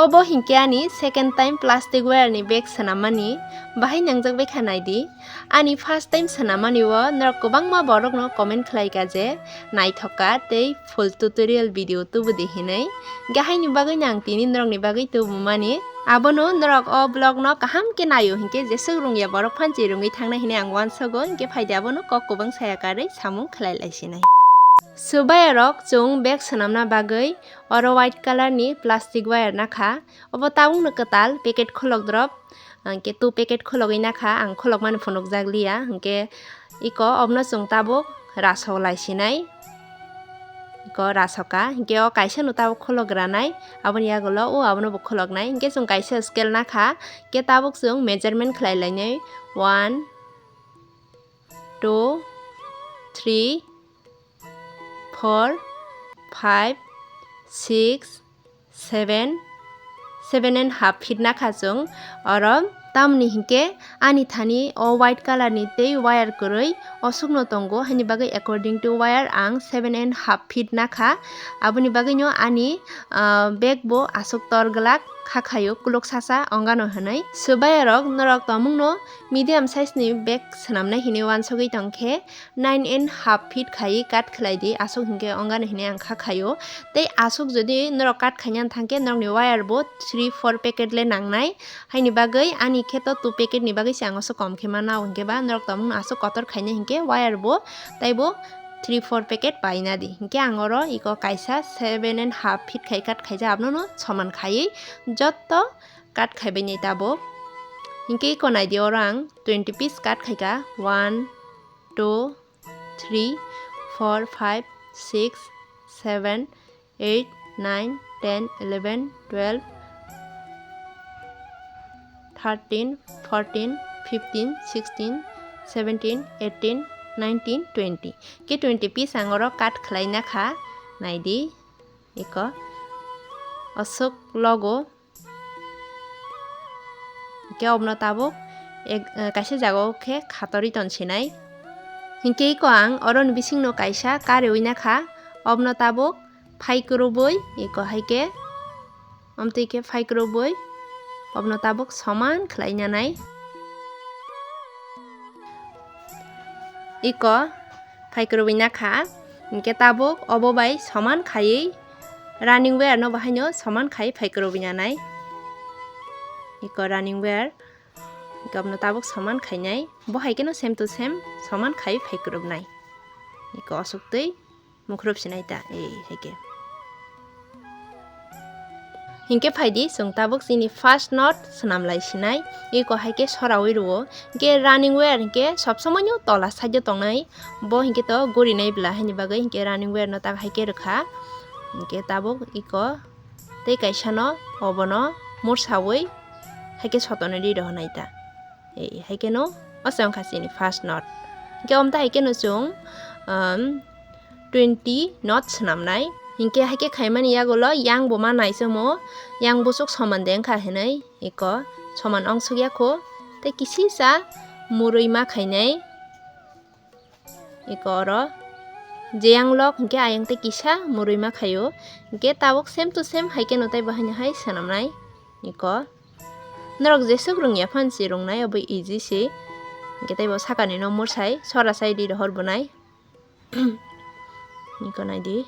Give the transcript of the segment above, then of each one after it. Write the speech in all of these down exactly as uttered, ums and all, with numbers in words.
Obo hinkhe ani second time plastic wire ni bag swnammani, bahai nangjak bai kha naidi. Ani first time swnammani o norok kwbangma borokno comment khlai kha je, "Naithok kha tei full tutorial video tubu di," hinwi. Gahai ni bagwi no ang tini norok ni bagwi tubu mani. Abono norok o vlog no kaham khe naio hinkhe jeswk rwngya borok phanchi rwngwi thangnai hinwi ang uansogo, hinkhe phaidi abono kok kwbang saya karwi samung khlai lai sinai. Swbaiya rok chwng bag swnamna bagwi oro white colour ni plastic wire nakha. Obo tabukno kwtal packet khulok drop, hinkhe two packet khulogwi nakha, ang khulokmani phunukjak liya, hinkhe iko obono chwng tabuk rasok lai sinai, iko rasoka, hinkhe o kaisa no tabuk khulok ranai, aboni yagulo o abono bo khuloknai, hinkhe chwng kaisa scale nakha, hinkhe tabuk chwng measurement khlai lainai, one, two, three, four, five, six, seven, seven and half feet nakha chwng oro. Tamoni hinkhe ani thani o white colour ni tei wire kwrwi osukno tongo, haini bagwi according to wire ang seven and half feet nakha. Aboni bagwino ani, ah, bag bo aswk tor glak kha khaio, kuluk sasa ongano hinwi. Swbaiya rok norok tongmungno medium size ni bag swnamnai hinwi uansugwi tongkhe, nine and half feet khaiwi cut khlai di, aswk hinkhe ongano hinwi ang kha khaio. Tei aswk jodi norok cut khaina thangkhe norokni wire bo three four packet le nangnai, haini bagwi ani khe to two packet ni bagwi se ang aswk kom khe mana, hinkhe ba norok tongmung aswk kotor khaina hinkhe wire bo taibo three four packet paina di. Hinkhe ang oro iko kaisa seven and half feet khai cut khaijak, abono soman khaiwi jotto cut khaibainai tabuk. Hinkhe iko naidi oro ang twenty piece cut khaikha, one, two, three, four, five, six, seven, eight, nine, ten, eleven, twelve, thirteen, fourteen, fifteen, sixteen, seventeen, eighteen, nineteen, twenty. Khe twenty piece ang oro cut khlai nakha, naidi iko aswk logo. Hinkhe obono tabuk ek, eh, kaisa jagao khe khatorwi ton sinai. Hinkhe iko ang oroni bisingno kaisa kariwi nakha, obono tabuk phai kwrwbwi iko haikhe, omtwi khe phai kwrwbwi obono tabuk soman khlai nanai. Iko phai kwrwbwi nakha, hinkhe tabuk obo bai soman khaiwi running wire no bahaino soman khai phai kwrwbwi nanai. Iko running wire, iko abono tabuk soman khainai, bo hai kheno same to same soman khai phai kwrwbnai. Iko aswk twi mukhrup sinai ta, ei hai khe. Hinkhe phaidi, chwng tabuk chini first knot swnam lai sinai. Iko hai khe soraui rwo. Hinkhe running wire hinkhe sob somoino tola side o tongnai. Bo hinkhe to gurinai bwla, haini bagwi hinkhe running wire no tak hai khe rwkha. Hinkhe tabuk iko tei kaisa no obono mursaui hai khe sotonwi ri rohornai ta. Ei, hai kheno o se wngkha chini first knot. Hinkhe omtha hai kheno chwng, um, twenty knot swnamnai. Hinkhe hai khe khaimani yagulo yang bo ma naisomo, yang busuk soman de wngkha hinwi iko soman ongsukya kho. Tei kisisa murui ma khainai. Iko oro jeyang lok hinkhe ayang tei kisa murui ma khaio. Hinkhe tabuk same to same hai kheno tei bo haino hai swnamnai. Iko norok jeswk rwngya phano se rwngnai, obo easy se. Hinkhe tei bo sakani no mursai sora sai ri rohor bwnai. Iko naidi.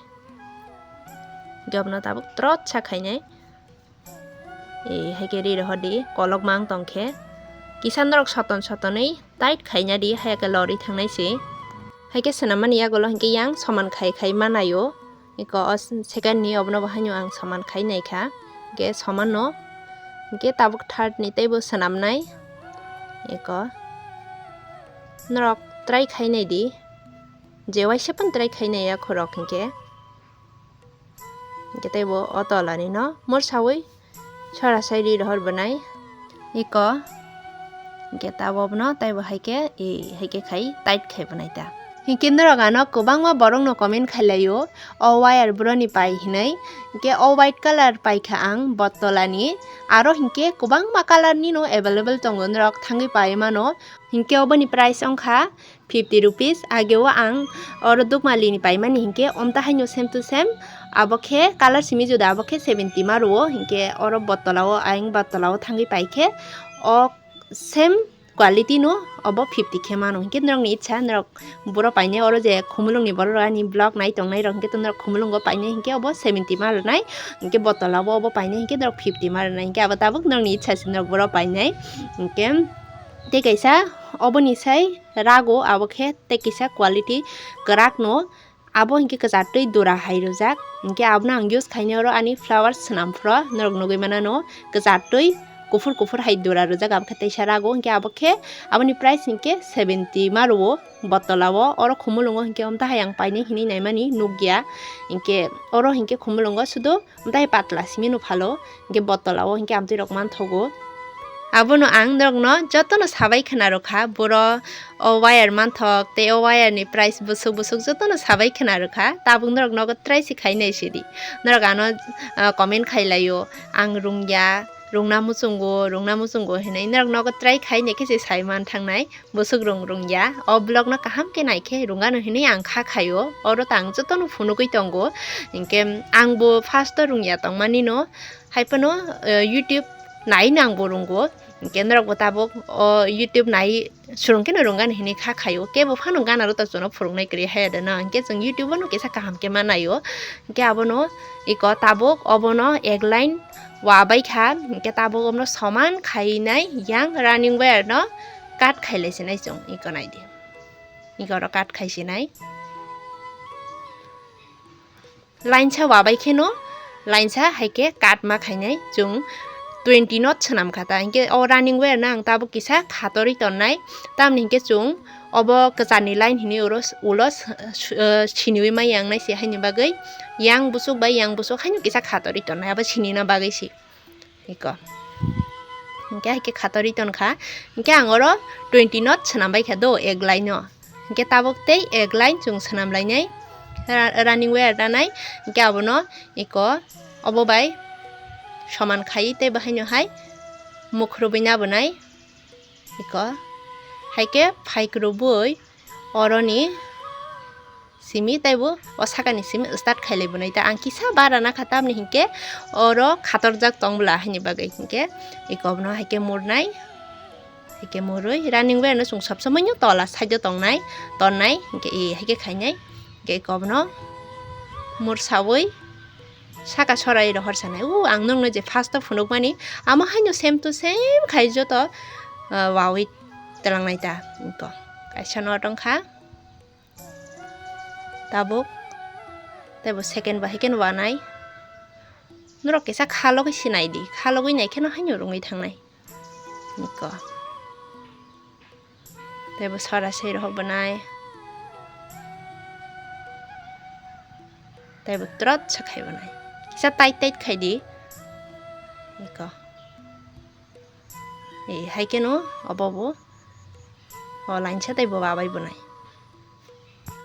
Hinkhe abono tabuk trot sa khainai. Ei, hai khe ri rohor di, kolok mang tong khe. Kisa norok soton sotonwi tight khaina di, hai khe lorwi thangnai se. Hai khe swnammani yagulo hinkhe yang soman khai khai manaio. Eko o second ni obono bo haino ang soman khai nai kha. Hinkhe soman no, hinkhe tabuk third ni teibo swnamnai. Eko norok try khai nai di, je waisa phano try khai nai ya khorok hinkhe. Hinkhe teibo o tola ni no mursaui sora sai ri rohor bwnai. Iko hinkhe tabuk no teibo hai khe, e, hai khe khai tight khai bwnai ta. Hinkhe norok ano kwbangma borok no comment khai laio, o wire bro ni pai hinwi. Hinkhe o white colour pai kha ang bo tola ni, aro hinkhe kwbangma colour ni no available tongo, norok thangwi pai mano. Hinkhe oboni price wngkha fifty rupees. Ageo ang oro Dukmali ni paimani hinkhe omta haino same to same, Abo khe color simi juda, abo khe seventy ma rwo, hinkhe oro botolao, ayang botolao thangwi pai khe o same quality no obo fifty khe mano. Hinkhe norokni ichha, norok boro painai, oro je khumulungni borok rok ani vlog nai tongnai rok, hinkhe to norok khumulungo painai, hinkhe obo seventy ma rwnai, hinkhe botolao obo painai, hinkhe norok fifty ma rwnai, hinkhe abo tabuk norokni ichha se norok boro painai. Hinkhe tei kaisa oboni sai rago, abo khe tei kisa quality kwrak no. Abo hinkhe kwchartwi dura hai rwjak. Hinkhe abono ang use khainai oro ani flowers swnam phro norok nugwi manano, kwchartwi kuphur kuphur hai dura rwjak, abo khe teisa rago. Hinkhe abo khe aboni price hinkhe seventy ma rwo botolao. Oro khumulungo hinkhe omtahai ang painai hinwi naimani nukya. Hinkhe oro hinkhe khumulungo sudu Amtwi patla simi no phalo, hinkhe botolao hinkhe amtwi rok manthogo. Abono ang norokno jotono sabai khna rwkha, boro o wire manthok tei o wire ni price bwswk bwswk jotono sabai khna rwkha. Tabuk norok nogo try se khainai sidi. Norok ano, ah, comment khailaio, ang rungya, rungna muchungo, rungna muchungo hinwi. Norok nogo try khainai khe se sai manthangnai. Bwswk rung rungya. O vlog no kaham khe naikhe rungano hinwi ang kha khaio. Oro ta ang jotono phunugwi tongo. Hinkhe ang bo first o rungya tongmani no. Haiphano, eh, YouTube nai no ang bo rungo. Hinkhe norok bo tabuk o YouTube nai surung khe no rungano hinwi kha khaio. Kebo phano gana rwta chuno phurungnai kwrwi haya de no. Hinkhe chwng YouTube o no kisa kaham khe ma naio. Hinkhe abono iko tabuk obono ek line wa bai kha. Hinkhe tabuk obono soman khainai yang running wire no cut khailai sinai chwng, iko naidi. Iko oro cut khai sinai. Lainsa wabai kheno, lainsa haikhe cut ma khainai chwng twenty knot swnam kha ta. Hinkhe o running wire no ang tabuk kisa khatorwi tonnai. Tamni hinkhe chwng obo kwcharni line hinwi oro s-, ulo s-, s-, eh, siniwi ma yang nai se haini bagwi. Yang busuk bai yang busuk haino kisa khatorwi tonnai, abo sinina bagwi se. Iko. Hinkhe haikhe khatorwi tonkha. Hinkhe ang oro twenty knot swnam bai kha do, ek line no. Hinkhe tabuk tei ek line chwng swnam lainai. Ra-, running wire ranai. Hinkhe abono iko obo bai soman khai tei bahaino hai mukhurubwi nabwnai. Iko. Haikhe phaikrubwi oroni simi taibo o sakani simi start khailai bwnai ta. Ang kisa bara nakha, tamni hinkhe oro khatorjak tong bwla haini bagwi hinkhe iko bono haikhe murnai, haikhe murwi running wire no chwng sob somoi no tola side o tongnai, tonnai hinkhe e haikhe khainai hinkhe iko bono mursawi saka sorai rohor sanai. O ang nokno je first o phunukmani amo haino same to same khai joto, ah, wawi twlangnai ta iko kaisa no tongkha. Tabuk teibo second bai haikhe no wanai. Norok kisa khalogwi sinai di, khalogwi nai kheno haino rungwi thangnai. Niko. Teibo sora sei rohok bwnai. Teibo trot se khai bwnai. Kisa tight tight khai di. Niko. E, hai kheno obo bo. O lainsa teibo wabai bwnai.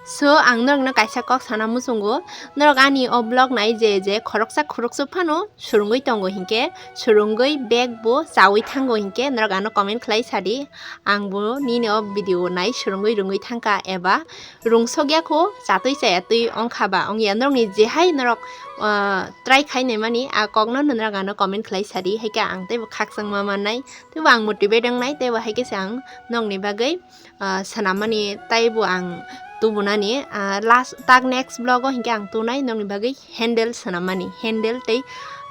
So, ang norokno kaisa kok sana muchungo, norok ani o vlog nai je je khoroksa khoroksa phano surungwi tongo hinkhe, surungwi bag bo chawi thango hinkhe, norok ano comment khlai sadi, ang bo nini o video nai surungwi rungwi thangkha eba rungsokya kho, chatwi chayatwi ongkha ba ongya, norokni jehai norok, ah, try khai naimani a kokno norok ano comment khlai sadi, haikhe ang teibo khakchangma mannai, teibo ang motivate wngnai, teibo haikhe se ang nokni bagwi ah, sanammani teibo ang tubunani, ah, last tak next vlog o hinkhe ang tunai nokni bagwi handle sanammani, handle tei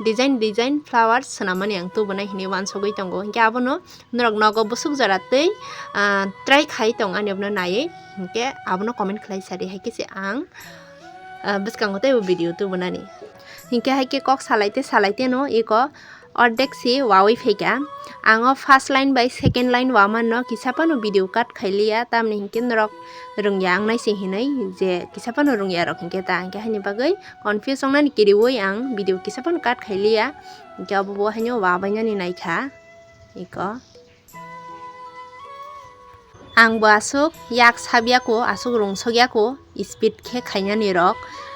design design flowers sanammani ang tubunai hinwi uansugwi tongo. Hinkhe abono norok nogo busuk jora tei, ah, try khai tong ani abono naiwi hinkhe abono comment khlai sadi haikhe se ang, ah, bwskango teibo video tubunani. Hinkhe haikhe kok salai tei salai teno iko Ordek se wawi phaikha. Ang o first line bai second line wamanno kisa phano video cut khailiya, tamni hinkhe norok rwngya wngnai se hinwi je kisa phano rwngya rok hinkhe ta hinkhe haini bagwi confuse wngnani kiriwi ang video kisa phano cut khailiya, hinkhe obo bo haino wabainani naikha. Iko. Ang bo aswk yak sab yako, aswk rungsok yako, speed khe khainani rok.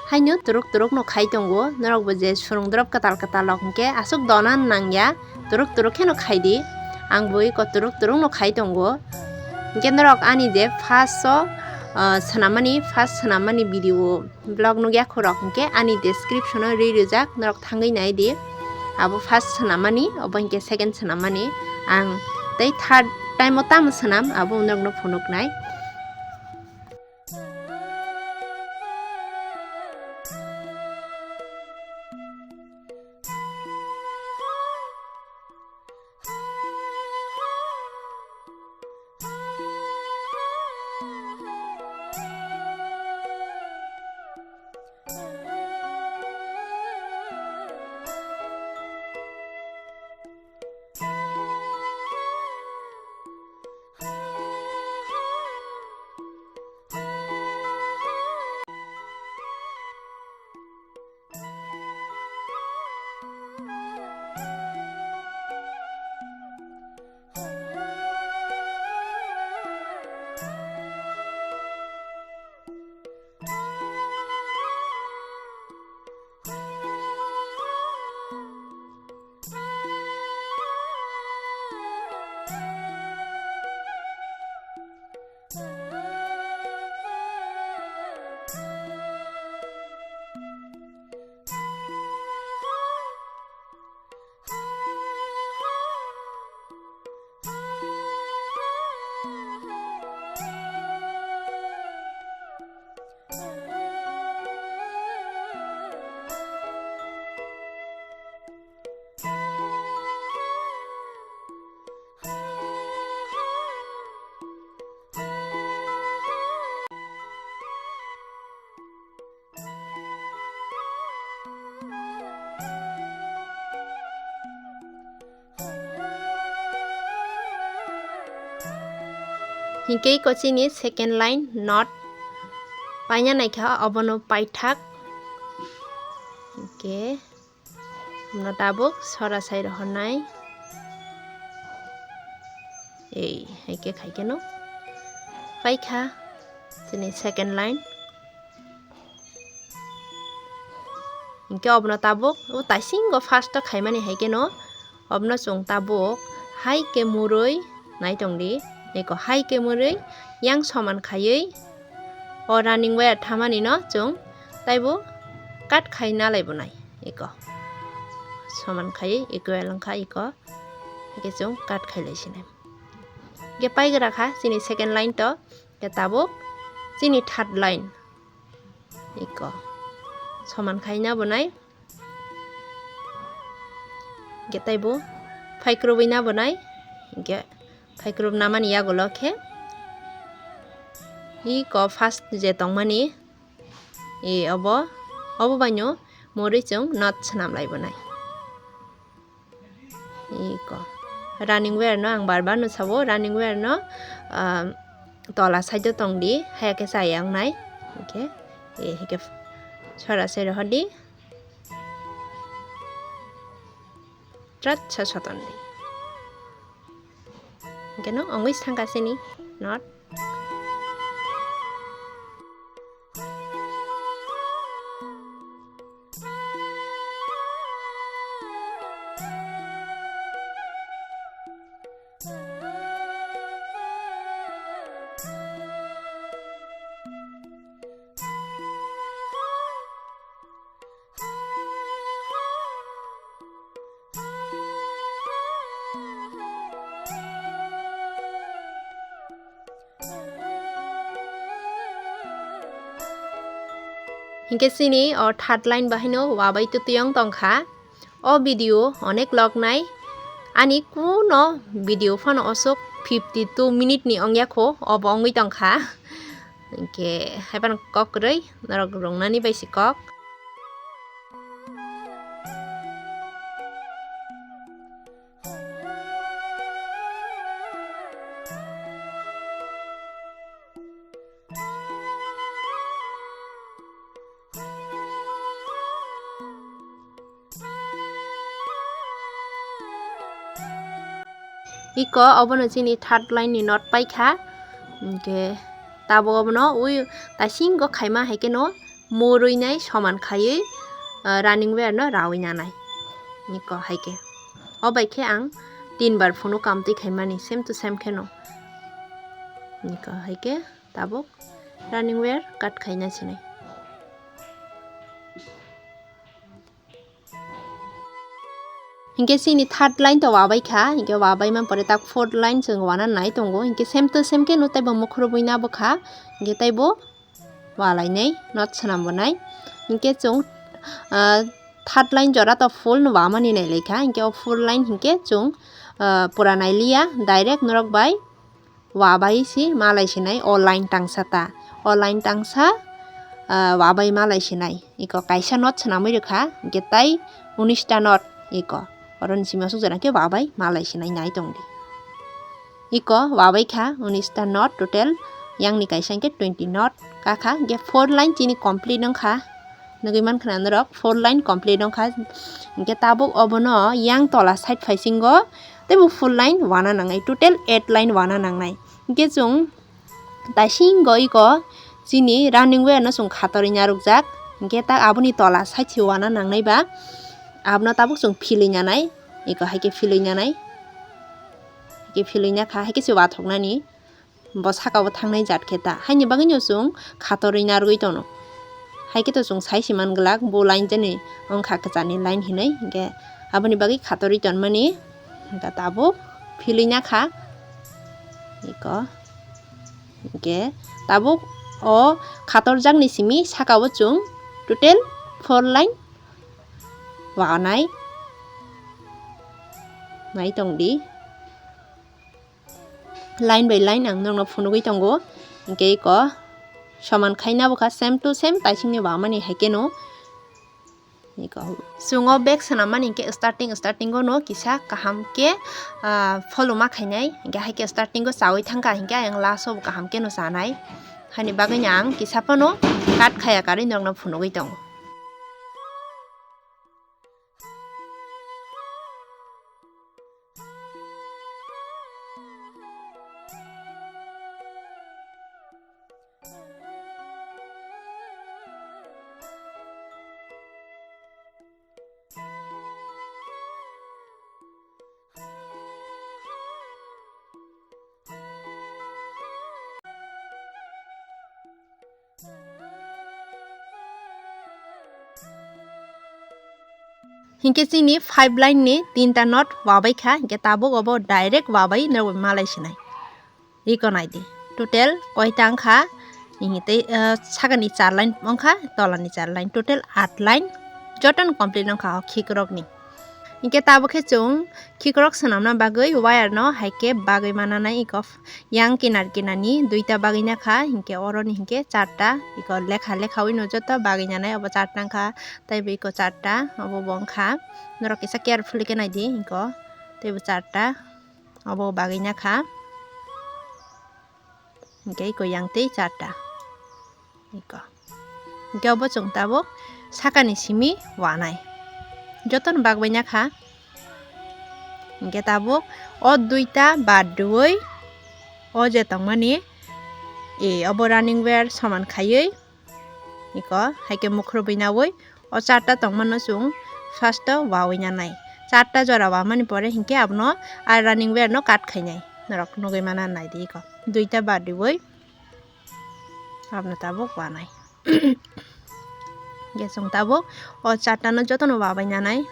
Haino turuk turuk no khai tongo, norok bo je surung drop kwtal kwtal rok hinkhe aswk dona nangya, turuk turuk kheno khai di. Ang bo iko turuk turuk no khai tongo. Hinkhe norok ani je first o ah, swnamani, first swnamani video vlog nukya khorok hinkhe ani description o ri rijak, norok thangwi nai di. Abo first swnamani, obo hinkhe second swnamani. Ang tei third time o tamo swnam, abo norokno phunuknai. Hinkhe iko chini second line knot paina naikha, obono paithak. Hinkhe. Hwnkhe tabuk sora sai rohornai. Ei, hai khe khai khe no paikha chini second line. Hinkhe obono tabuk o taisingo first o khaimani hai khe no obono chwng tabuk hai khe murui nai tong di. Eko hai khe murui yang soman khaiwi o running wire thamani no chwng taibo cut khai nalai bo nai. Eko soman khai equal wngkha eko, hake chwng cut khai lai sinai. Hake paigra kha chini second line to, hake tabuk chini third line eko soman khai na bo nai. Hake taibo phaikrubwi na bo nai, hake phaikrub namani yagulo khe eko first je tongmani. E obo, obo baino murui chwng knot swnam lai bo nai. Eko running wire no ang bar bar no sabo, running wire no, ah, tola side o tong di, haya khe chaya wngnai. Hingkhe, e, hingkhe sora se rohor di. Trat sa soton di. Hingkhe no ongwi sangka sini knot. Hingke chini o third line bahaino wabai tutuyong tongkha. O video onek lognai. Ani kuno video phano osok fifty two minute ni ongya kho, obo ongwi tongkha. Hingke haiphano kok kwrwi norok rungnani bai si kok. Iko obono chini third line ni knot paikha, hingke tabuk obono ui taisingo khaima hai khe no murui nai soman khaiwi, ah, running wire no raui nanai. Iko hai khe. O bai khe ang tin bar phunu kamtwi khaimani same to same khe no. Iko hai khe. Tabuk running wear cut khaina sinai. Hinkhe chini third line to wabai kha, hinkhe wabai man pore tak fourth line chwng wana nai tongo, hinkhe same to same khe no taibo mukhurubui na bwkha, hinkhe taibo walainai, not swnam bo nai. Hinkhe chwng, ah, third line jora to full no wamani nai laikha, hinkhe o fourth line hinkhe chwng, ah, pura nailiya, direct norok bai wabai se malai sinai o line tangsa ta. O line tangsa, ah, wabai malai sinai. Iko kaisa not swnamwi rwkha, hinkhe tai unis ta not iko. Oroni simi aswk jora khe wabai malai sinai nai tongdi. Iko wabai kha unis ta not total, yangni kaisa hinkhe twenty not kakha, hinkhe four line chini complete wngkha. Nugui mankha na norok four line complete wngkha. Hinkhe tabuk obono yang tola side phaisingo teibo four line wana nangnai, total eight line wana nangnai. Hinkhe chwng taisingo iko chini running wear no chwng khatorwi narwkjak. Hinkhe ta aboni tola side se wana nangnai ba abono tabuk chwng philwi nanai, iko haikhe philwi nanai, haikhe philwi nakha, haikhe se wathoknani. Bo saka o thangnai jat khe ta. Haini bagwi no chwng khatorwi narwgwi tono. Hai khe to chwng sai se man glak bo line jani wngkha kwchani line hinwi, hinkhe aboni bagwi khatorwi tonmani hinkhe tabuk philwi nakha. Iko hinkhe tabuk o khatorjakni simi saka o chwng total four line wanai nai tongdi. Line by line ang norokno phunugwi tongo. Hinkhe iko soman khaina bwkha same to same taisingni wamani hai kheno. Iko chwng o bag swnammani hinkhe starting starting o no kisa kaham khe, ah, follow ma khainai. Hinkhe hai khe starting o chaui thangkha hinkhe ayang last o bo kaham khe no chanai. Hani bagwi no ang kisa phano cut khaya karwi norokno phunugwi tongo. Hinkhe chini five line ni tinta knot wabai kha, hinkhe tabuk obo direct wabai norok malai sinai. Iko naidi, total koita wngkha, hinkhe tei, ah, sakani char line wngkha, tolani char line, total aat line, jotono complete wngkha o khikrokni. Hinkhe tabuk khe chwng khikrok swnamna bagwi wire no hai khe bagwi mananai iko. Yang kinar kinani duita bagwi nakha, hinkhe oroni hinkhe charta, iko lekha lekhawi no joto bagwi nanai, obo charta wngkha, teibo iko charta, obo bo wngkha. Norok kisa carefully khe naidi, iko teibo charta, obo bagwi nakha. Hinkhe iko yang tei charta. Iko. Hinkhe obo chwng tabuk sakani simi wanai. Jotono bagwi nakha. Hinkhe tabuk o duita bad rwui o je tongmani, e, obo running wear soman khaiwi iko hai khe mukhurubui naui o charta tongmano chwng first o waui nanai. Charta jora wamani pore hinkhe abono a running wear no cut khainai. Norok nugui mana naidi iko. Duita bad rwui. Abono tabuk wanai. Hinkhe chwng tabuk o charta no jotono wabai nanai.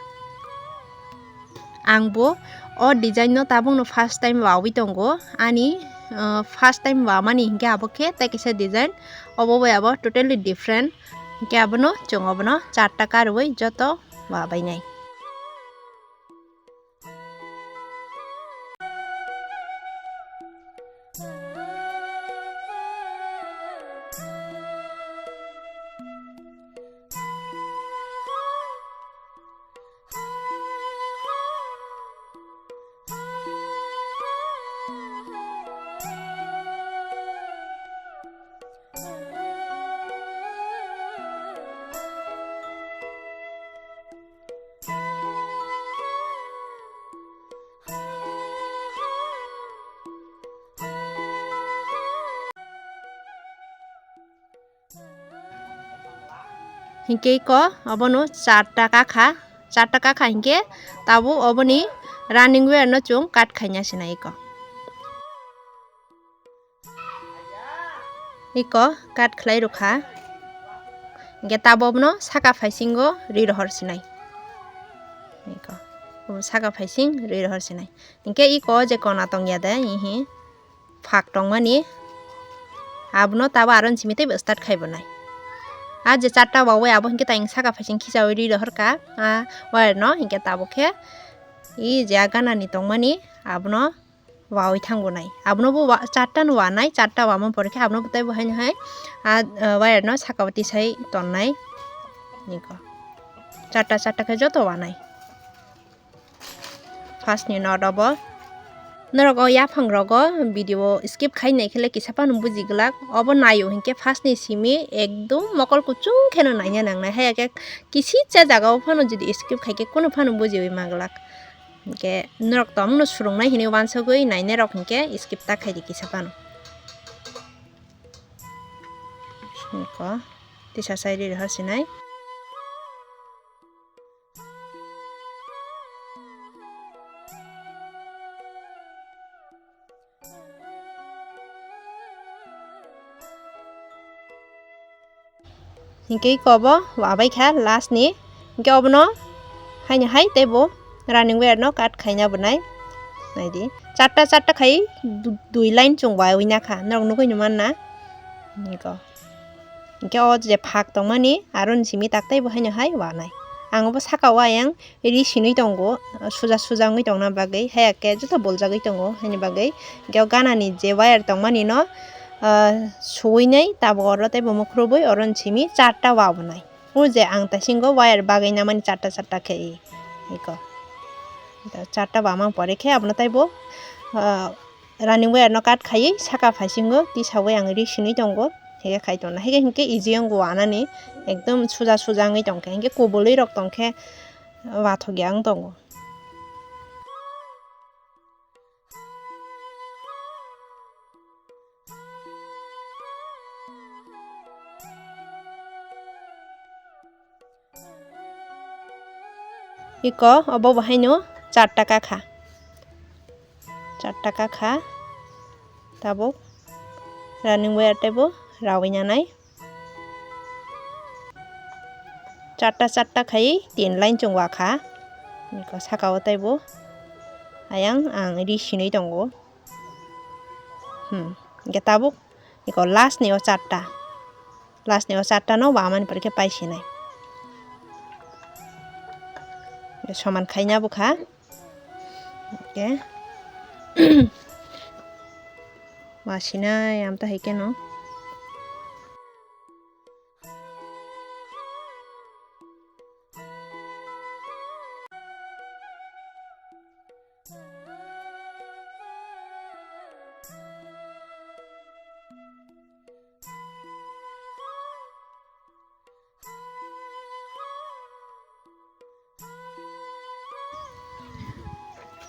Ang bo o design no tabuk no first time waui tongo. Ani, uh, first time wamani hinkhe abo khe tei kaisa design. Obo bai abo totally different. Hinkhe abono chwng obono charta karwi joto wabai nai. Hinkhe iko obono charta kakha, charta kakha hinkhe tabuk oboni running wear no chwng cut khaina sinai iko. Iko cut khlai rwkha. Hinkhe tabokno saka phaisingo ri rohor sinai. Iko saka phaising ri rohor sinai. Hinkhe iko je kona tongya de, ihi phak tongmani, abono tabo aro simi teibo start khai bo nai. A je charta wawi abo hinkhe tang saka phaising khichawi ri rohor kha, a wire no hinkhe tabo khe i je a ganani tongmani abono wawi thang bo nai. Abono bo wa-, charta no wanai, charta wama pore khe abono bo teibo haino hai a, a wire no saka o tisai tonnai. Niko. Charta charta khe joto wanai. First ni note obo. Norok o yaphang rogo video skip khai nai khe le kisa phano buji glak. Obo naio hinkhe first ni simi ekdum mokol kuchung kheno naina nangnai. Haiya khe kisisa jaga o phano jodi skip khai khe kunu phano bujiwi ma glak. Hinkhe norok tongmano swrwngnai hinwi wansugwi nainai rok hinkhe skip ta khaidi kisa phano. Niko tisa sai ri rohor sinai. Hinkhe iko bo wabai kha last ni. Hinkhe obono haino hai teibo running wire no cut khaina bo nai. Naidi. Charta charta khai du-, dui line chwng wawi na kha. Norok nugwi no man na. Iko. Hinkhe o je phak tongmani aro ni simi tak teibo haino hai wanai. Ang bo saka o ayang ri sinwi tongo, suja suja wngwi tongna bagwi, haiya khe joto boljagwi tongo haini bagwi. Hinkhe o ganani je wire tongmani no, ah, suwinai tabuk oro teibo mukhurubwi oro ni simi charta wabonai. O je ang taisingo wire bagwi namani charta charta khe iko. Charta wama pore khe abono teibo, ah, running wire no cut khaiwi saka phaisingo tisawi ang ri sinwi tongo. Hinkhe khai tongna. Hinkhe hinkhe easy wng wanani ekdom suja suja wngwi tongkhe. Hinkhe kubulwi rok tongkhe wathokya wng tongo. Iko obo bo haino char taka kha. Char taka kha. Tabuk running wire teibo rawi nanai. Charta charta khai tin line chwng wa kha. Iko saka o teibo ayang ang ri sinwi tongo. Hmm. Hingke tabuk iko last ni o charta. Last ni o charta no wamani pore khe pai sinai. Soman khaina bwkha. Hingke. Wa sinai amta hai khe no.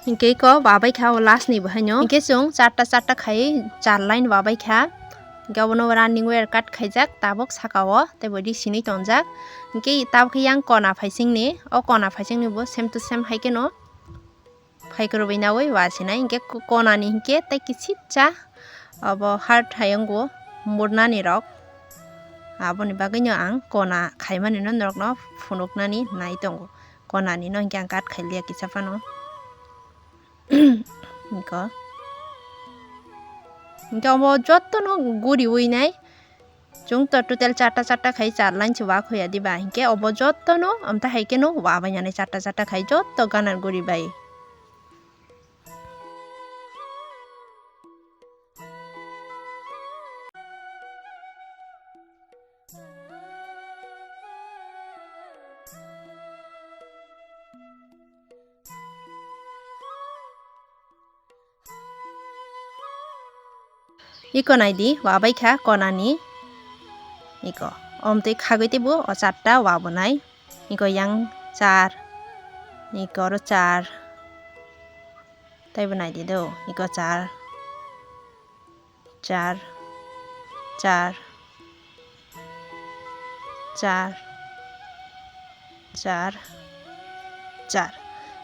Hingke iko wabai kha o last ni bo haino. Hingke chwng charta charta khai char line wabai kha. Hingke obono running wire cut khaijak tabok saka o tei bo ri sinwi tongjak. Hingke tabok yang kona phaising ni, o kona phaising ni bo same to same hai khe no. Phai kwrwui naui wa sinai hingke ko-, konani hingke tei kisitsa abo hard hai wngo murnani rok. Aboni bagwino ang kona khaimani no norokno phunuknani nai tongo. Konani no hingke ang cut khailiya kisa phano. Hingke, hingke omo jotono guriui nai. Chwng to total charta charta khai char line se wa khoya diba, hinkhe obo jotono amta hai khe no wa bai nani charta charta khai joto ganar guri bai. Iko naidi, wabai kha konani. Iko, omtwi khagwi teibo o charta wabonai. Iko yang char. Iko oro char. Teibo naidi do, iko char. Char. Char. Char, char, char.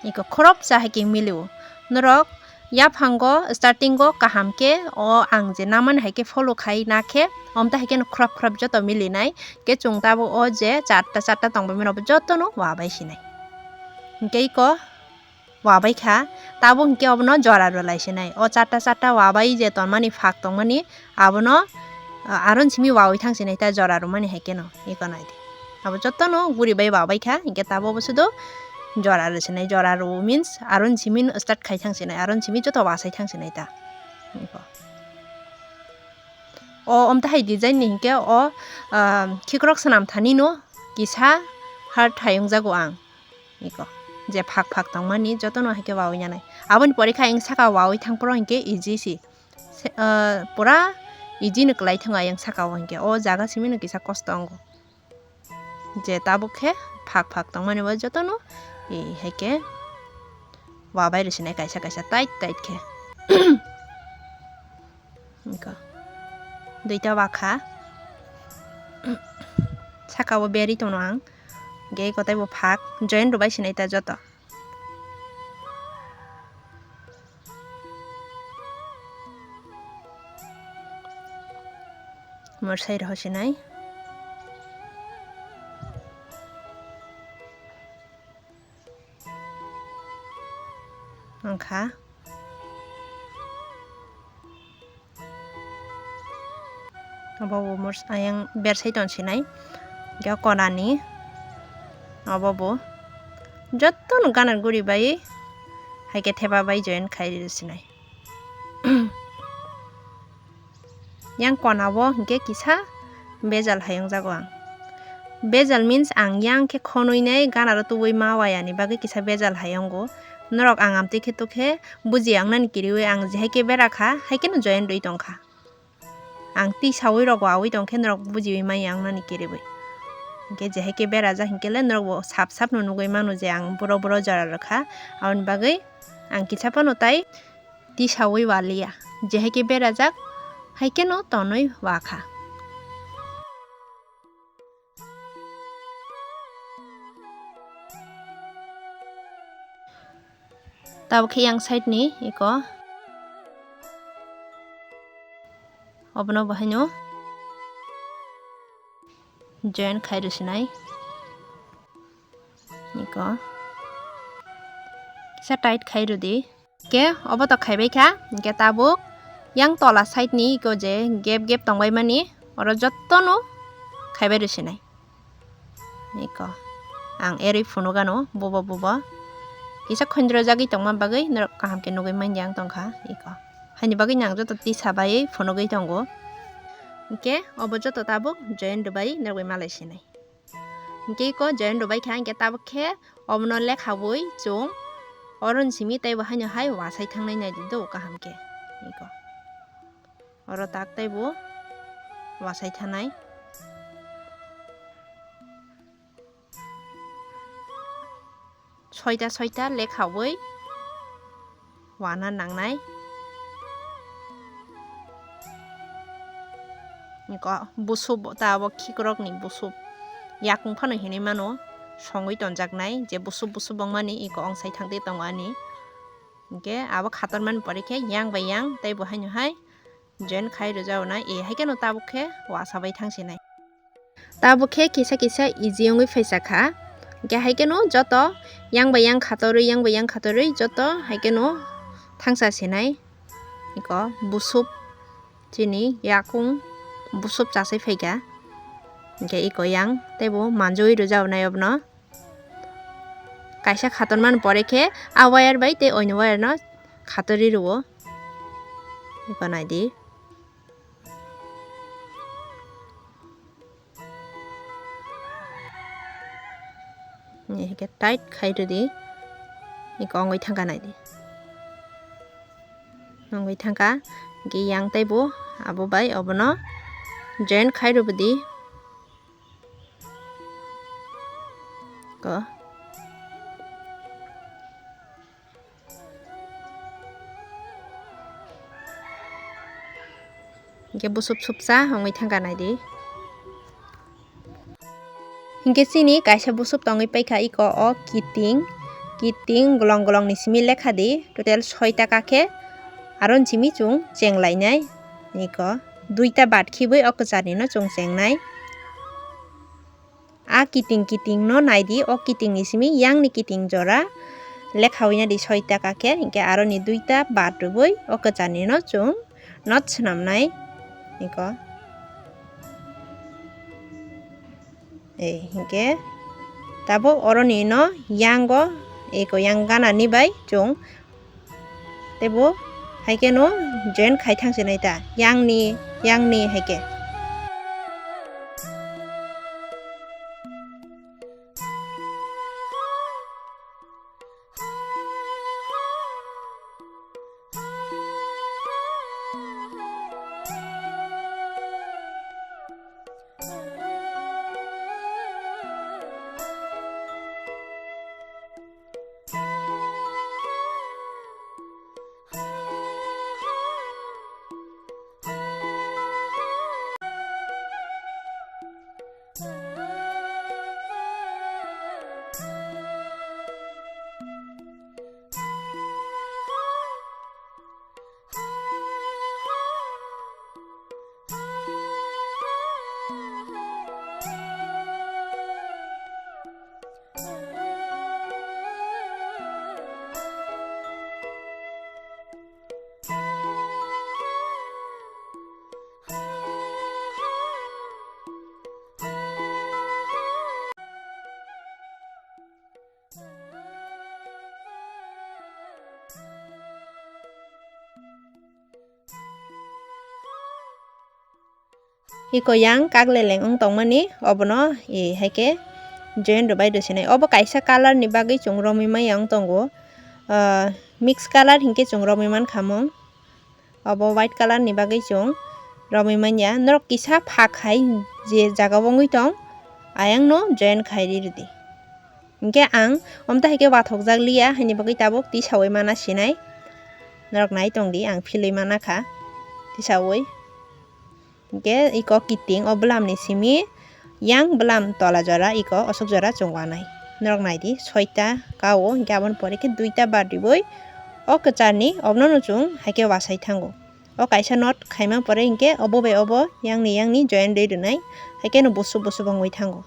Iko khorop cha hai khe milio. Norok Yaphango starting o kaham khe o ang je namani hai khe follow khai na khe, omta hai khe no khrap khrap joto milinai. Khe chwng tabuk o je charta charta tongbaimani bo jotono wabai sinai. Hinkhe iko wabai kha, tabuk hinkhe obono jora rwlai sinai. O charta charta wabai je tonmani phak tongmani abono, ah, aron simi wawi thang sinai ta jora rwmani hai khe no. Iko nai di. Abo jotono guri bai wabai kha, hinkhe tabuk bo sudo jora rw sinai. Jora rw means aron simi no start khai thang sinai. Aron simi joto wasai thang sinai ta. Iko. O omta hai design ni hinkhe o, ah, khikrok swnam thani no kisa hard hai wngjago ang. Iko. Je phak phak tongmani jotono hai khe wawi nanai. Aboni pore khe ayang saka wawi thang phuru hinkhe easy si. Se, ah, pura easy no kwlai thango ayang saka o hinkhe. O jaga simi no kisa kosto wngo. Je tabuk khe phak phak tongmani bo jotono, e, hai khe wabai rw sinai kaisa kaisa tight tight khe. Iko. Duita wakha. Saka o berwi tongno ang. Ge kotai bo phak. Join rwbai sinai ta joto. Morsai rw sinai. Wngkha. Obo bo mors-, ayang bersai tong sinai. Hingke konani. Obo bo. Jotono gana guri bai. Hai khe theba bai join khai rw sinai. Yang kona o hingke kisa bejal hai wngjago ang. Bejal means ang yang khe khonwi nai gana ro tubui ma waya ni bagwi kisa bejal hai wngo. Norok ang amtwi khe tukhe buji ya wngnani kiriwi ang je hai khe bera kha, hai kheno join rwi tong kha. Ang twi sawi rok wawi tong khe norok bujiwi maya wngnani kiriwi. Hingke je hai khe bera jak hingke le norok bo sap sap no nugui mano je ang buro buro jora rw kha. Aboni bagwi ang kisa phano tai tisaui waliya, je hai khe berajak, hai kheno tonwi wakha. Tabuk khe yang side ni iko obono bo haino join khai rw sinai. Iko kisa tight khai rw di. Ke obo to khaibai kha, hingke tabuk yang tola side ni iko je gap gap tongbai mani, oro jotto no khaibai rw sinai. Iko ang erwi phunuk ano bubo bubo. Kisa khondro jagwi tongma bagwi norok kaham khe nugui manya ang tongkha. Iko haini bagwi nang joto tisa bai phunugwi tongo. Hingke obo joto tabuk join rwbai norogwi malai sinai. Hingke iko join rwbai kha, hingke tabuk khe obono lekhaui chwng oro ni simi teibo haino hai wasai thangnai nai di do kaham khe. Iko oro tak teibo wasai thanai. Soita soita lekhaui wana nangnai. Iko busup ta abo khikrok ni busup. Yakung phano hinui mano, songwi tonjaknai je busup busup wngmani iko ongsai thangtwi tongo ani. Hingke abo khatormani pore khe yang bai yang tei bo haino hai join khai rwjago na, e hai kheno tabuk khe wasabai thangsinai. Tabuk khe kisa kisa easy wngwi phaisa kha. Hingke hai kheno joto yang bai yang khatorwi, yang bai yang khatorwi joto hai kheno thangsa sinai. Iko busup chini yakung busup chasai phaikha. Hingke iko yang teibo manjui rwjago nai abono. Kaisa khatormani pore khe a wire bai tei oini wire no khatorwi rwo. Iko naidi. Ni hingke tight khai rwdi. Iko wngwi thangkha naidi. Wngwi thangkha. Hingke yang teibo abo bai obono join khai rwdi. Ko. Hingke busup supsa wngwi thangkha naidi. Hingke chini kaisa busup tongwi paikha iko o kiting. kiting golong golong ni simi lekha di, total soita kakhe, aro ni simi chwng cheng lainai. Iko duita bat khibwi o kwchar nino chwng chengnai. A kiting kiting no naidi, o kiting ni simi yang ni kiting jora lekha wina di soita kakhe, hinkhe aro ni duita bat rwbwi o kwchar nino chwng not swnamnai. Iko. Ei, hinkhe tabuk oroni no yango, eko yang gana ni bai chwng teibo haikhe no join khai thang sinai ta, yang ni, yang ni haikhe. Iko yang kak leleng wng tongmani, obono, e, haikhe join rwbai rwsinai. Obo kaisa colour ni bagwi chwng romwi manya wng tongo. Ah, mix colour hinkhe chwng romwi mankha mung. Obo white colour ni bagwi chwng romwi manya. Norok kisa phak hai je jaga o wngwi tong, ayang no join khai ri rwdi. Hinkhe ang omta haikhe wathokjak liya, haini bagwi tabuk tisaui mana sinai. Norok nai tongdi, ang philwi mana kha tisaui. Hinkhe iko kiting o bwlam ni simi yang bwlam tola jora, iko osok jora chwng wanai. Norok naidi, soita kao, hinkhe aboni pore khe duita bar ribui o kwchar ni, obono no chwng haikhe wasai thango. O kaisa knot khaima pore hinkhe obo bai obo yang ni yang ni join rwi rwnai, haikhe no busu busu bo wngwi thango.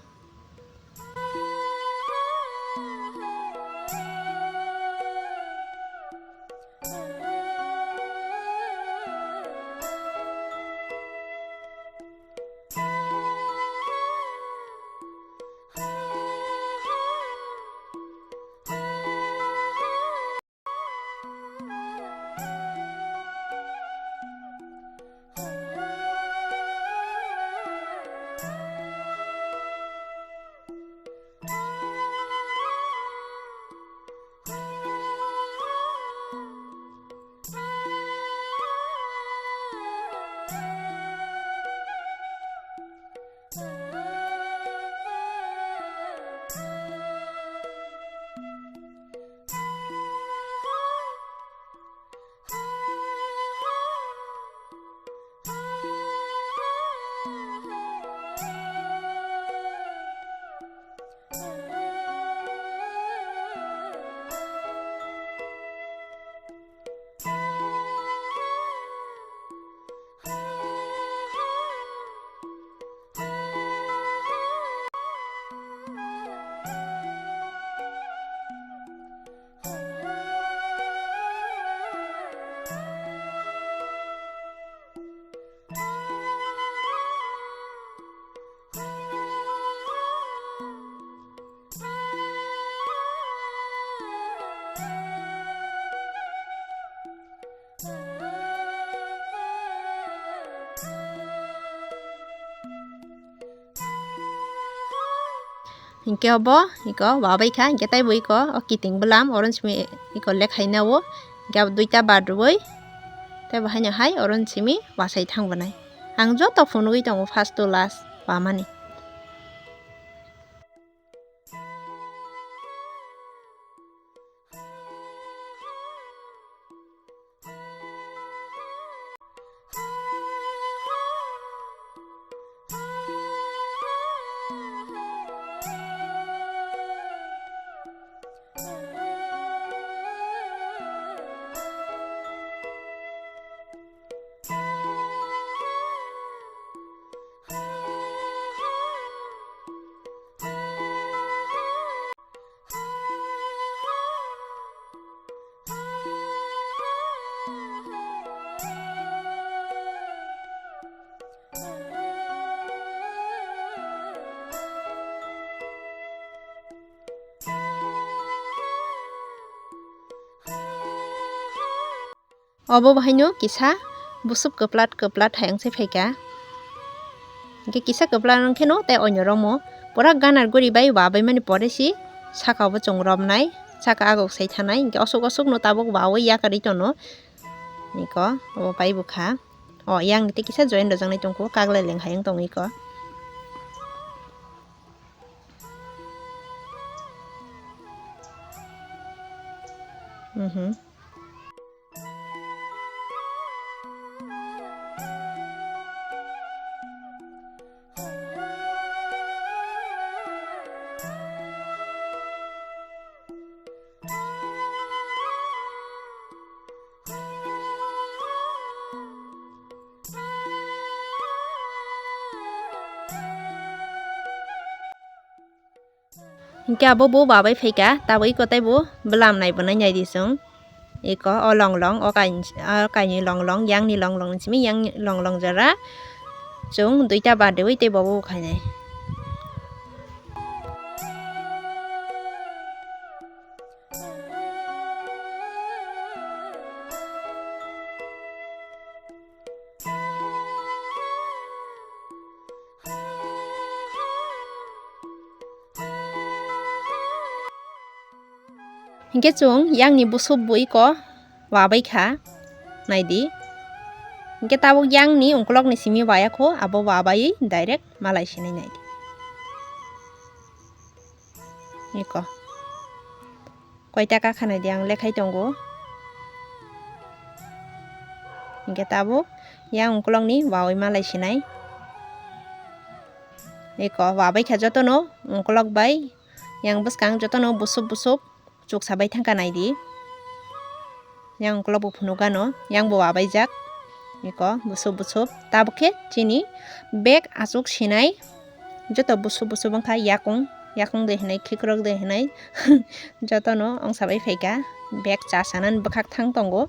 Hinkhe obo iko wabai kha, hinkhe taibo iko o kiting bwlam oro simi iko lekhaina o, hinkhe abo duita bar rwui taibo haino hai oro simi wasai thang bwnai. Ang joto phunugwi tongo first to last wamani. Obo bahaino kisa busuk kwplat kwplat hai wng se phaikha. Hingke kisa kwplat wng kheno tei onyo romo pura ganar guri bai wabai mani pore si saka obo chwng romnai, saka agok sai thanai, hingke osok osok no tabok wawi yakarwi tono. Iko obo pai bwkha. O yang tei kisa join rwjaknai tongkho, kaglai leng hai wng tong iko. Mhm. Hingke abo bo babai phaikha, tabuk iko tei bo bwlam nai bo nai nai di chwng. Iko o long long, o kain-, o kainwi long long, yang ni long long ni simi yang ni long long jora. Chwng duita ba deui tei bo bo khainai. Hingke chwng yang ni busup bo iko wabai kha, nai di. Hingke tabuk yang ni ungkulok ni simi waya kho, abo wabai direct malai sinai nai di. Iko. Koita kakha nai di ang lekhai tongo. Hingke tabuk yang ungkulok ni wawi malai sinai. Iko wabai kha jotono ungkulok bai yang bwskang jotono busup busup chuksa bai thangka nai di. Yang ukulok bo phunukgano, yang bo wabaijak. Iko busup busup. Tabuk khe chini bag achuk sinai. Joto busup busup wngkha yakung, yakung de hinai, khikrok de hinai. Jotono ongsabai phaikha. Bag cha sanani bwkhak thang tongo.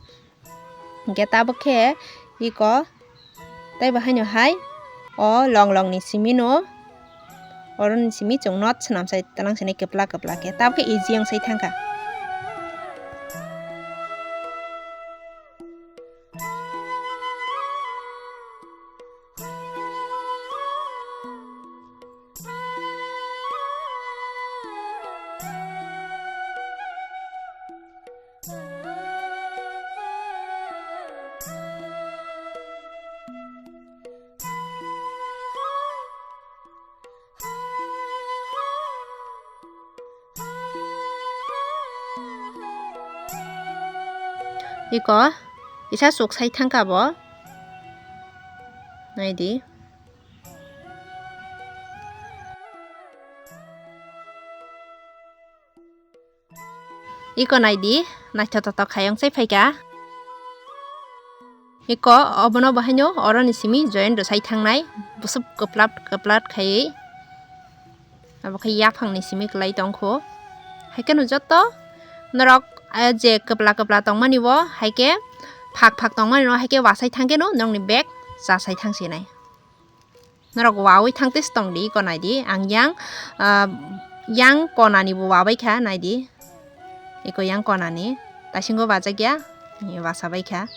Hingke tabuk khe iko Tei bo haino hai o long long ni simi no, oro ni simi chwng not swnam sai tlang sinai kwpla kwpla khe, tabuk khe easy wng sai thang kha. Iko, kisa chuk sai thang kha bo. Nai di. Iko nai di, naithotok tok khai wng sai phai kha. Iko obono bo haino oro ni simi join rw sai thang nai, busup kwplat kwplat khai. Abo khe yaphang ni simi kwlai tong kho. Hai khe no joto norok, eh, je kwpla kwpla tong mani bo, hai khe phak phak tong mani no, hai khe wasai thang khe no norok ni bag cha sai thang si nai. Norok wawi thang tei se tong di, iko nai di. Ang yang, ah, yang kona ni bo wabai kha, nai di. Iko yang kona ni. Taisingo bajak ya, ni wasa bai kha.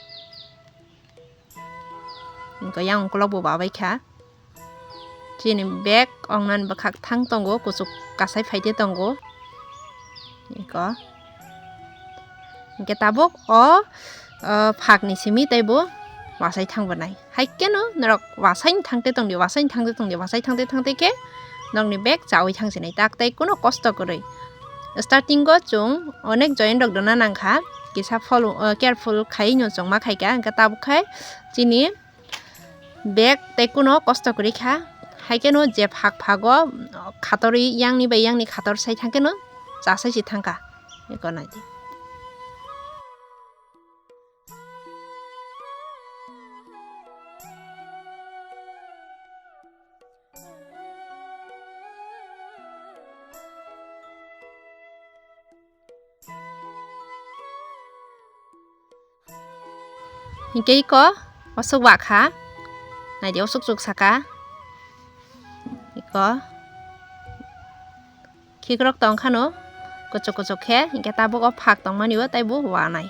Iko yang ukulok bo wabai kha. Chini bag ong nan bwkhak thang tongo, kuchuk kasai phai de tongo. Iko. Hingke tabuk o, o, phak ni simi tei bo wasai thang bo nai. Hai khe no norok wasai thang te tong di, wasai thang te tong di, wasai thang te thang te khe norok ni bag chawi thang si nai. Tak tei kuno kosto kwrwi. Starting o chwng onek join rok dona nang kha. Kisa follow, o, careful khai no chwng ma khai kha. Hingke tabuk khai chini bag tei kuno kosto kwrwi kha. Hai khe no je phak phago khatorwi yang ni bai yang ni khator sai thang khe no cha sai si thang kha. Iko nai di. Hingke iko osuk wa kha. Nai di, osuk chuk saka. Iko. Khikrok tong khano, kuchuk kuchuk khe, hingke tabuk o phak tong mani o, tei bo wanai.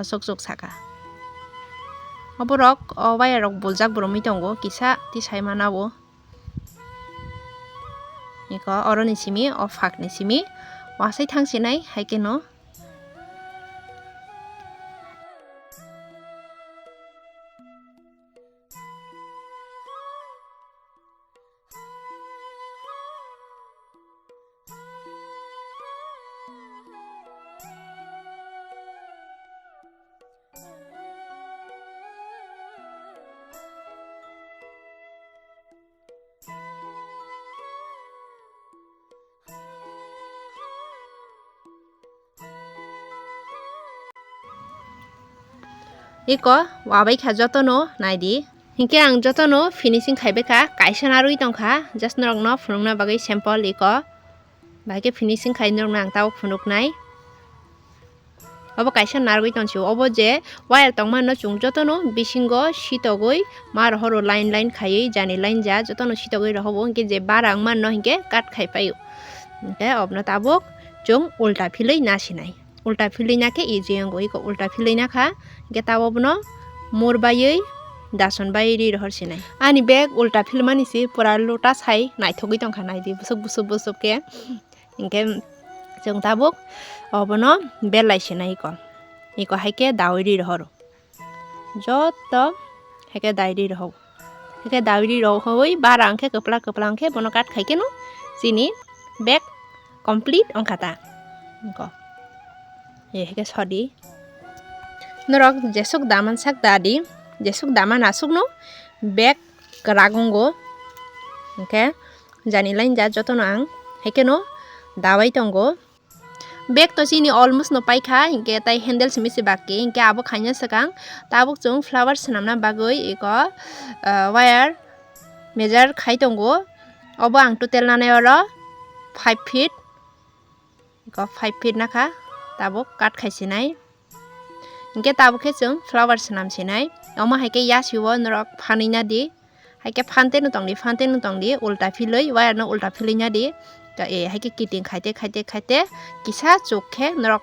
sok sok saka. Oborok o wire rok buljak bo romwi tongo, kisa tisai mana o. Iko oroni simi, o phakni simi wasai thang sinai, hai kheno. Iko wabai kha jotono naidi. Hinkhe ang jotono finishing khaibai kha, kaisa narwi tongkha, just norokno phunukna bagwi sample iko. Bahai khe finishing khai norokno ang tabuk phunuknai. Obo kaisa narwi tongsi, obo je wire tongmano chwng jotono bisingo sitogwi ma rohoro line line khaiwi jani line ja jotono sitogwi rohobo, hinkhe je bara wngmano hinkhe cut khai paio. Hinkhe obno tabuk chwng ulta philwi nasinai. Ulta philwi nakhe easy wngo, iko ulta philwi nakha, hinkhe tabuk bono mur baiwi dason baiwi ri rohor sinai. Ani bag ulta philmani si pura luta sai naithogwi tongkha, naidi busuk busuk busuk khe. Hinkhe chwng tabuk obono belai sinai iko. Iko hai khe dawi ri rohoro. Joto hai khe dawi ri rohoro. Hai khe dawi ri rohoi bara hwnkhe kwpla kwpla hwnkhe bono cut khai kheno chini bag complete wngkha ta. Iko. E hai khe sodi. Norok jesuk daman sak dadi, jesuk daman asukno bag kwrak wngo. Hinkhe jani line ja jotono ang hai kheno dawi tongo. Bag to chini almost no paikha, hinkhe tai handle simi se baki, hinkhe abo khaina swkang tabuk chwng flower swnamna bagwi iko, ah, wire measure khai tongo. Obo ang total nanai oro five feet, iko five feet nakha, tabuk cut khai sinai. Hinkhe tabuk khe chwng flower swnam sinai. Omo hai khe yasi o norok phanwi nadi. Hai khe phante no tongdi, phante no tongdi, ulta philwi, wire no ulta philwi nadi. To, e, hai khe kiting khaite, khaite, khaite, kisa chuk khe norok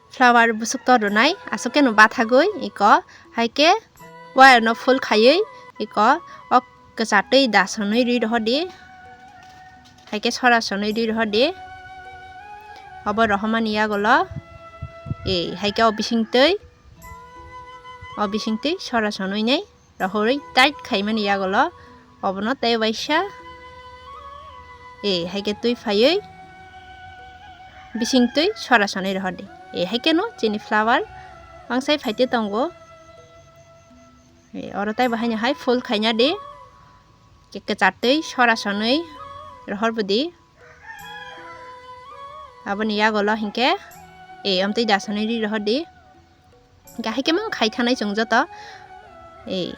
flower busuk to rwnai, aswk khe no bathagwi, iko, hai khe wire no full khaiwi, iko, o kwchartwi dasonwi rwi rohordi, hai khe sora sonwi rwi rohordi. Obo rohormani yagulo, e, hai khe o bisingtwi, o bisingtwi sora sonwi nai rohorwi tight khaimani yagulo, obono tei waisa, e, hai khe twi phaiwi bisingtwi sora sonwi rohordi. E, hai kheno chini flower bangsai phaite tongo. E, oro tei bo haino hai full khaina di. Khe kwchartwi sora sonwi rohor bwdi. Aboni yagulo hinkhe, e, amtwi dasonwi ri rohordi. Hinkhe hai khe mang khai thanai chwng joto. E,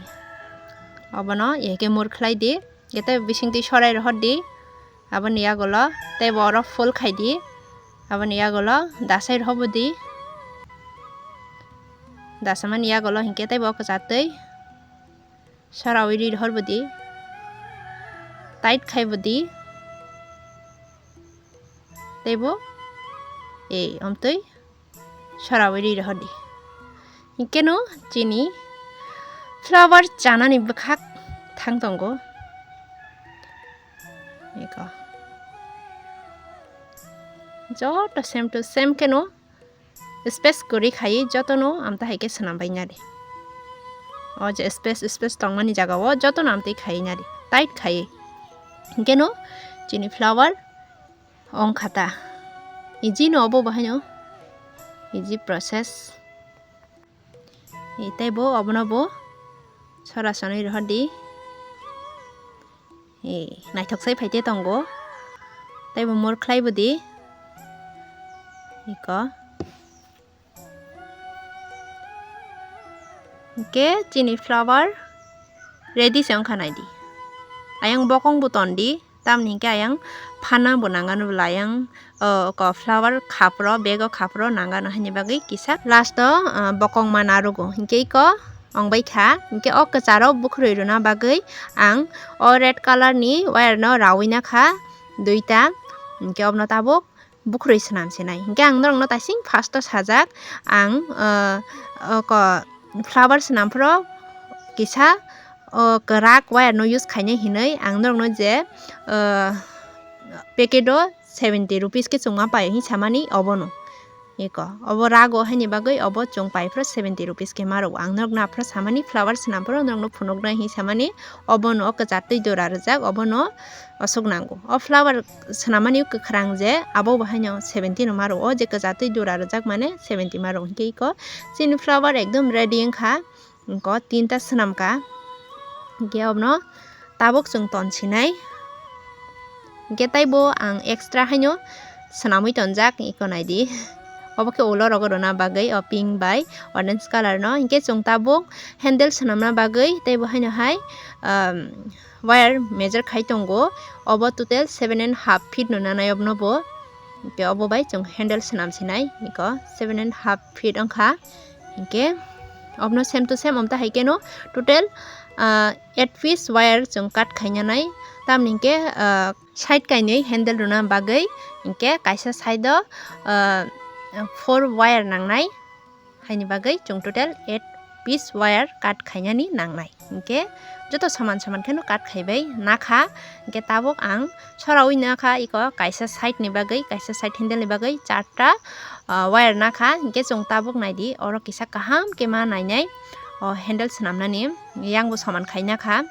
obono e khe mur khlai di. Khe tei bisingtwi sorai rohordi. Aboni yagulo tei bo oro full khai di. Aboni yagulo dasai rohor bwdi. Dasamani yagulo hinkhe tei bo kwchartwi sorawi ri rohor bwdi, tight khai bwdi, tei bo, e, amtwi sorawi ri rohordi. Hinkhe no chini flower chanani bwkhak thang tongo. Eko. Joto same to same kheno space kwrwi khaiwi jotono amtwi hai khe swnam bai nadi. O je space, space tongmani jagao jotono amtwi khaiwi nadi, tight khaiwi. Hinkhe no chini flower wngkha ta. Easy no obo bo haino, easy process. E, tei bo obono bo sora sonwi rohordi. E, naithok sai phaite tongo. Tei bo mur khlai bwdi. Eko. Hinkhe chini flower ready se wngkha naidi. Ayang bokong bo tondi. Tamni hinkhe ayang phanang bo nangano bwla ayang, o, ko flower khapro, bag o khapro nangano haini bagwi kisa last o, o, bokong ma narugo. Hinkhe iko ongbai kha. Hinkhe o kwcharo bwkhrwi rwna bagwi ang o red colour ni wire no rawi nakha duita. Hinkhe obno tabuk bukhurwi swnam sinai. Hinkhe ang norokno taising first o sajak, ang, ah, oko flower swnam phoro kisa, o kwrak wire no use khainai hinwi ang norokno je, ah, packet o seventy rupees khe chwngma pai hinwi samani obono. Iko, obo rago haini bagwi obo chwng pai phoro seventy rupees khe ma rwo. Ang norokno aphuru samani flower swnam phoro norokno phunuknai hinwi samani obono o kwchatwi dora rwjak, obono oswk nango. O flower swnamani kwkhwrang je abo bo haino seventy no ma rwo, o je kwchatwi dora rwjak mane seventy ma rwo. Hinkhe iko chini flower ekdom ready wngkha. Wngkha tinta swnamkha. Hinkhe obono tabuk chwng ton sinai. Hinkhe taibo ang extra haino swnamwi tonjak, iko naidi. Obo khe ulo rogo rwna bagwi o pink bai orange colour no. Hinkhe chwng tabuk handle swnamna bagwi taibo haino hai, um, wire measure khai tongo. Obo total seven and half feet no nanai obono bo. Hinkhe obo bai chwng handle swnam sinai, iko seven and half feet wngkha. Hinkhe obono same to same, omta hai kheno total, ah, eight piece wire chwng cut khainanai. Tamni hinkhe, ah, side kainwi handle rwna bagwi hinkhe kaisa side o, ah, four wire nangnai. Haini bagwi chwng total eight piece wire cut khainani nangnai. Hinkhe joto soman soman kheno cut khaibai nakha. Hinkhe tabuk ang soraui nakha iko kaisa side ni bagwi, kaisa side handle ni bagwi charta, ah, wire nakha. Hinkhe chwng tabuk naidi, oro kisa kaham khe ma nainai o handle swnamnani, yang bo soman khai nakha.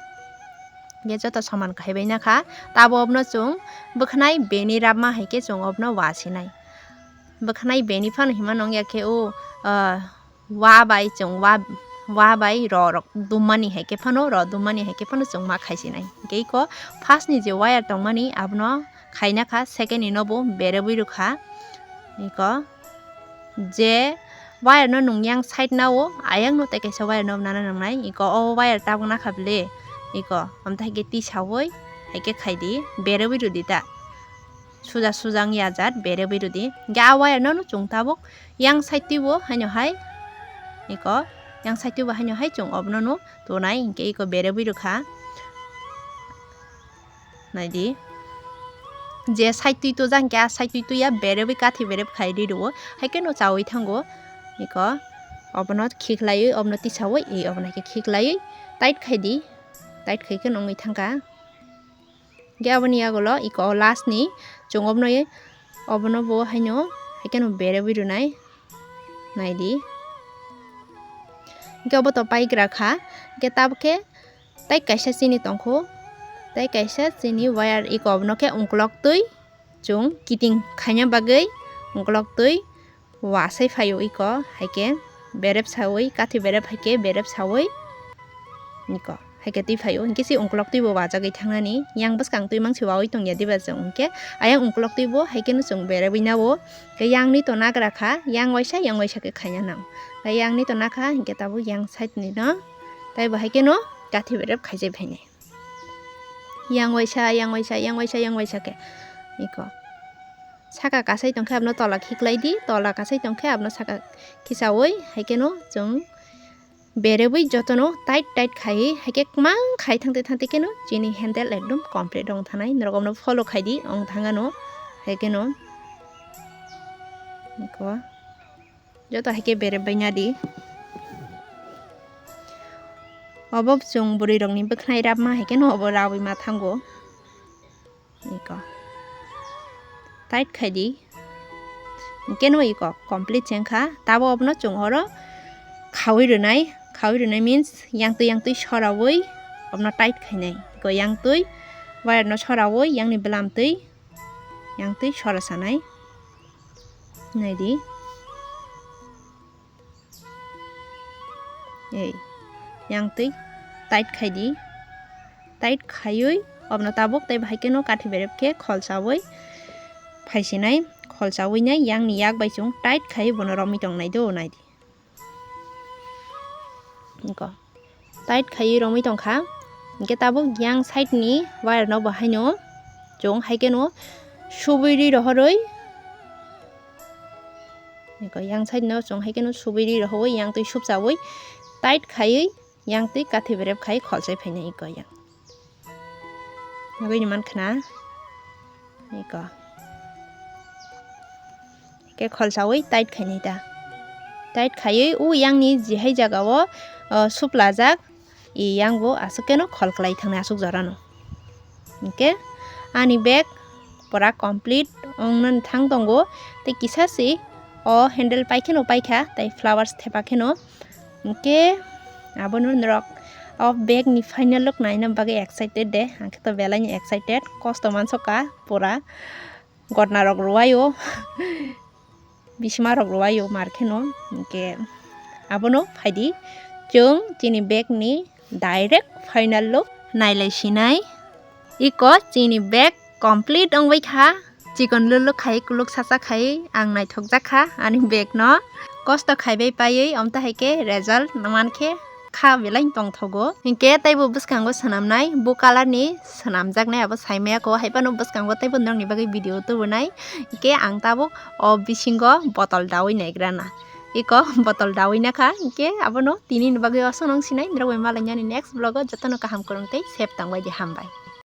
Hinkhe joto soman khaibai nakha. Tabo obono chwng bwkhnai beni rabma hai khe chwng obono wasinai. Bwkhnai beni phano hima nongya khe o, ah, wa bai chwng wa, wa bai ro rok dummani hai khe phano, ro dummani hai khe phano chwng ma khaisinai. Hinkhe iko first ni je wire tongmani abono khaina kha, second ni no bo berabwi rwkha. Iko je wire no nwng yang side na o, ayang no tei kaisa wire no nana nangnai. Iko o wire tabuk nakha bele. Iko amthaike tisaui hai khe khaidi, berabwi rwdi ta. Suja suja wngya jat berabwi rwdi. Hinkhe a wire no chwng tabuk yang side twibo haino hai, iko yang side twibo haino hai chwng obono no tonai, hinkhe iko berabwi rwkha. Naidi. Je side twi tojak hinkhe a side twi twiya berabwi kathi berab khai ri rwo. Hai kheno chaui thango. Iko obono khiklaiwi, obono tisaui, e obono hai khe khiklaiwi tight khai di. Tight khai khe nongwi thangkha. Hinkhe aboni yagulo iko last ni chwng obono, obono bo haino hai kheno berabwi rwnai. Naidi. Hinkhe obo to paigra kha. Hinkhe tabuk khe tei kaisa chini tongkho. Tei kaisa chini wire iko obono khe ungkulok twi chwng kiting khaina bagwi ungkulok twi wasai phaio iko, hai khe berep saui, kathi berep hai khe berep saui iko, hai khe twi phaio, hinkhe se ungkulok twi bo wajagwi thangnani, yang bwskang twi mangsi waui tongya diba chwng, hinkhe ayang ungkulok twi bo hai kheno chwng berabwi nao, khe yang ni to nagra kha, yang waisa, yang waisa khe khaina nang, khe yang ni to nakha, hinkhe tabuk yang side ni no, tei bo hai kheno kathi berep khaijai phainai. Yang waisa, yang waisa, yang waisa, yang waisa khe. Iko. Saka kasai tongkhe abono tola khiklai di, tola kasai tongkhe abono saka khisaui, hai kheno chwng berabwi jotono tight tight khai, hai khe kwmang khai thangte thangte kheno chini handle ekdom complete ong thanai. Norok abono follow khai di, ong thangano. Hai kheno. Iko. Joto hai khe berep bai nadi. Obo chwng bwrwi rokni bwkhnai rapma hai kheno obo raui ma thango. Iko. Tight khai di. Hinkhe no iko complete chengkha. Tabo obono chwng oro khaui rwnai. Khaui rwnai means yang twi yang twi soraui obono tight khainai. Iko yang twi wire no soraui yang ni bwlam twi. Yang twi sora sanai. Nai di. Ei. Yang twi tight khai di. Tight khaiwi obono tabuk tei bahai kheno kathi berep khe kholsaui phaisinai. Kholsaui nai yang ni yak bai chwng tight khai bono romwi tongnai do nai di. Iko. Tight khaiwi romwi tongkha. Hinkhe tabuk yang side ni wire no bo haino chwng hai kheno subui ri rohorwi. Iko yang side no chwng hai kheno subui ri rohorwi yang twi supchaui tight khaiwi yang twi kathi berep khai kholsai phainai iko yang. Nugui ni mankha na? Iko. Khe kholsawi tight khainai ta. Tight khaiwi o yangni jihai jagao, o, suplajak, i yang bo aswk keno khol kwlai thangnai aswk jorano. Hinkhe ani bag pura complete ongna thang tongo. Tei kisa se o handle pai kheno paikha, tei flowers thepa kheno. Hinkhe abono norok o bag ni final look naina bagwi excited de. Ang khe to belai ni excited, kosto mansukha pura. Gotna rok rwai o, bisima rok rwai o mar kheno. Hinkhe abono phaidi chwng chini bag ni direct final look nailai sinai. Iko chini bag complete wngbai kha. Chikon luluk khai, kuluk sacha khai ang naithok jak kha ani bag no. Kosto khaibai paiwi, omta hai khe result man khe kha belai tongthogo. Hinkhe teibo bwskango swnamnai, bo color ni swnamjaknai abo saimaya ko, hai phano bwskango teibo norokni bagwi video tubunai. Hinkhe ang tabuk o bisingo botol dawi naigrana. Iko botol dawi nakha, hinkhe abono tini ni bagwi aswk nung sinai, norok bai malainani next vlog o. Jotono kaham kwrwng tei safe tangbai di, hambai.